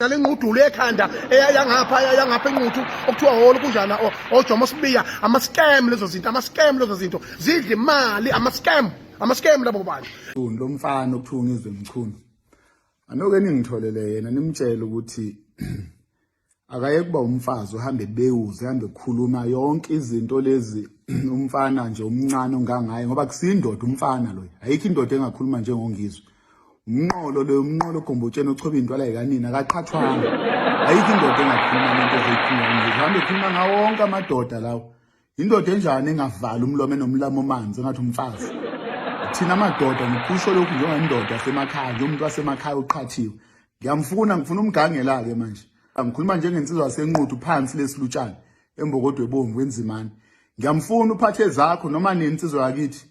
Nalengqudulu ekhanda eyayangapha yangapha enquthu okuthiwa holo kunjana ojomo sibiya ama scam lezo zinto ama scam lezo zinto zidla imali ama scam ama scam labo bantu. Lo mfana okuthiwa uNgizwe Mchunu anoke ningitholele yena nimtshele ukuthi akaye kuba umfazi uhambe bewuze hambe khuluma yonke izinto lezi umfana nje omncane ongangaye ngoba kusindoda umfana loyo ayikho indoda engakhuluma njengongizwe umnqolo loyo umnqolo ogombotsheni ochoba intwala yikanina akaqhathwanga ayikho indoda engakhuluma lento ezoyikhuluma ngizwe uhambe ekhuluma ngawo wonke amadoda lawo indoda enjani engavali umlomo enomlamo omanzi engathi umfazi thina amadoda ngiphusho lokhu njengendoda yasemakhaya njengomuntu wasemakhaya uqhathiwe ngiyamfuna ngifuna umgangela-ke manje ngikhuluma njengensizwa yasenquthu phansi lesilutshane embokodwe bomvu enzimane ngiyamfuna uphathe zakho noma nensizwa yakithi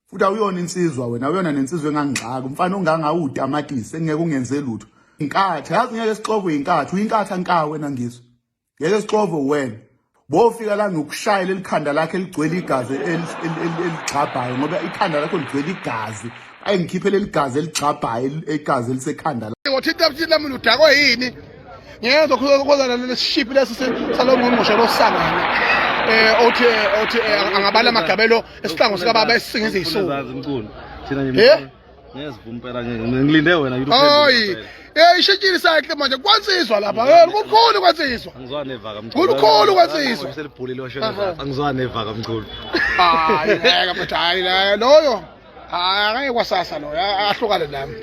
futhi awuyona insizwa wena awuyona nensizwa engangixaka umfana ongangawutamatisi engeke ungenze lutho inkatha yazi ngeke sixovwe inkatha uyinkatha nka wena ngizwe ngeke sixovwe wena bofika la ngikushayela elikhanda lakhe eligcwele igazi eligxabhayo ngoba ikhanda lakho ligcwele igazi ayi ngikhiphe leli gazi eligxabhayo igazi elisekhanda ngothinta mthini mina udakwe yini ngiyezwa khozana lesishiphi lesi salo ngqongqoshe losangana eh othi othi eh, angabala amagabelo esihlangu sikababa esisingiza isuku thina nje eh ngiyazivuma impela ngeke ngilinde wena hayi eh ishintshile isayikle manje kwansizwa lapha eh kukhulu kwansizwa angizwani evaka mkhulu kukhulu kwansizwa selibhulile washona angizwani evaka mkhulu hayi ngeke mfethu hayi loyo hayi akayekwa sasa loyo ahlukane nami.